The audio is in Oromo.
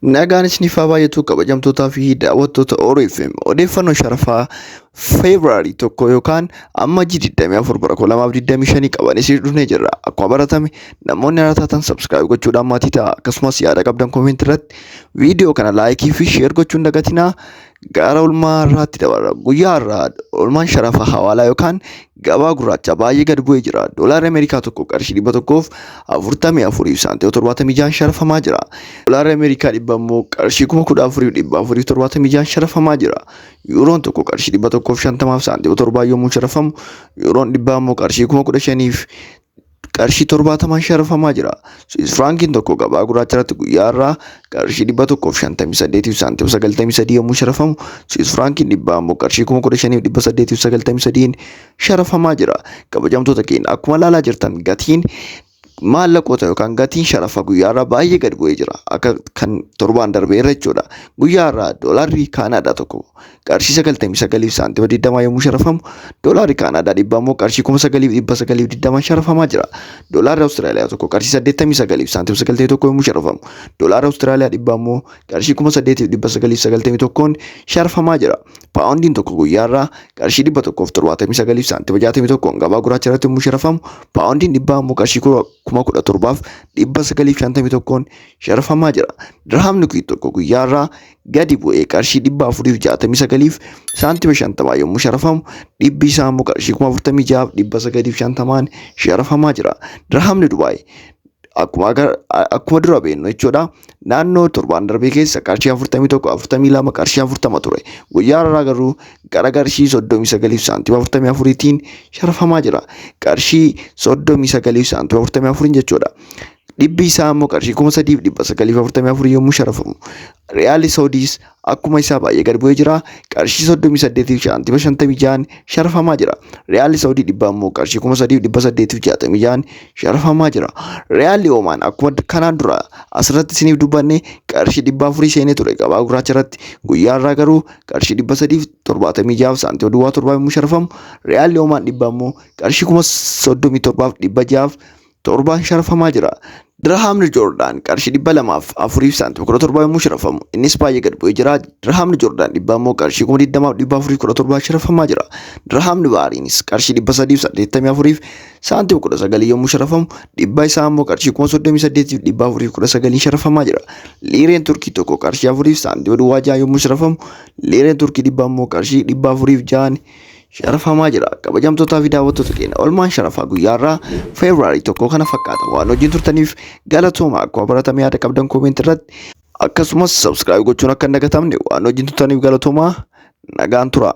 Nagaan isiniif haa baay'atu, kabajamtootaa fi daawwattoota ORFM. Odeeffannoo sharafaa Feebruaarii 1 yookaan Ammajjii 24 bara 2025 qaban isin dhufnee jirra. Akkuma baratame, namoonni haaraa taatan subscribe gochuudhaan maatii ta'a. Akkasumas yaada qabdan comment irratti, viidiyoo kana like fi share gochuun dagatinaa. Gara oolmaa har'aatti dabarra. Guyyaa har'aa oolmaan sharafa hawaalaa yookaan gabaa gurraachaa baay'ee gad bu'ee jira. Doolaarri Ameerikaa tokko qarshii 144 saantima 76 sharafamaa jira. Doolaarri Ameerikaa 100 immoo qarshii 14,476 sharafamaa jira. Yuuroon tokko qarshii 150 saantima 7 yommuu sharafamu, yuuroon 100 immoo qarshii 15,000 qarshii 70 sharafamaa jira. Swiss Frankiin tokko gabaa gurraacha irratti guyyaa har'aa qarshii 158 saantima 93 yommuu sharafamu, Swiss Frankiin 100 immoo qarshii 15,893 sharafamaa jira. Kabajamtoota keenya, akkuma ilaalaa jirtan gatiin maallaqoota yookaan gatiin sharafa guyyaa har'aa baay'ee gad bu'ee jira. Akka kan torbaan darbee irra jechuudha. Guyyaa har'aa doolaarri Kaanaadaa tokko qarshii 99 saantima 20 yommuu sharafamu, doolaarri Kaanaadaa 100 immoo qarshii 9,920 sharafamaa jira. Doolaarri Awustiraaliyaa tokko qarshii 89 saantima 91 yommuu sharafamu, doolaarri Awustiraaliyaa 100 immoo qarshii 8,991 sharafamaa jira. Paawundiin tokko guyyaa irraa qarshii 179 saantima 61 gabaa gurraacha irratti yommuu sharafamu, paawundiin 100 immoo qarshii 17,951 sharafamaa jira. Dirhaamni Kuwait tokko guyyaa irraa gadi bu'ee qarshii 469 saantima 50 yommuu sharafamu, dhibbi isaa immoo qarshii 46,950 sharafamaa jira. Dirhaamni Dubaay akkuma dura beeknu jechuudha. Naannoo torbaan darbee keessa qarshii 41, 42, qarshii 40 ture. Guyyaa har'aa garuu gara qarshii 39 saantima 44tiin sharafamaa jira. Qarshii 39 saantima 44 jechuudha. Dhibbi isaa immoo qarshii 3,944 yommuu sharafamu. Riyaalli Saawudiis akkuma isaa baay'ee gad bu'ee jira. Qarshii 38 saantima 56 sharafamaa jira. Riyaalli Saawudii 100 immoo qarshii 3,866 sharafamaa jira. Riyaalli Oomaan akkuma kanaan dura asirratti isiniif dubbanne qarshii 400 seenee ture gabaa gurraacha irratti. Guyyaa irraa garuu qarshii 376 saantima duwwaa 7 yommuu sharafamu, Riyaalli Oomaan 100 immoo qarshii 37,607 sharafamaa jira. Dirhaamni Joordaan qarshii 204 saantima 17 yommuu sharafamu, innis baay'ee gad bu'ee jira. Dirhaamni Joordaan 100 immoo qarshii 20,417 sharafamaa jira. Dirhaamni Baariinis qarshii 384 saantima 19 yommuu sharafamu, dhibba isaa immoo qarshii 38,419 sharafamaa jira. Liireen Turkii tokko qarshii 4 saantima duwwaa 6 yommuu sharafamu, liireen Turkii 100 immoo qarshii 406 sharafamaa jira. Kabajamtootaa fi daawwattoota keenya, oolmaan sharafaa guyyaa irraa Feebruaarii 1 kana fakkaata. Waan wajjin turtaniif galatooma. Akkuma baratame yaada qabdan comment irratti, akkasumas subscribe gochuun akka hin dagatamne. Waan wajjin turtaniif galatoomaa, nagaan tura.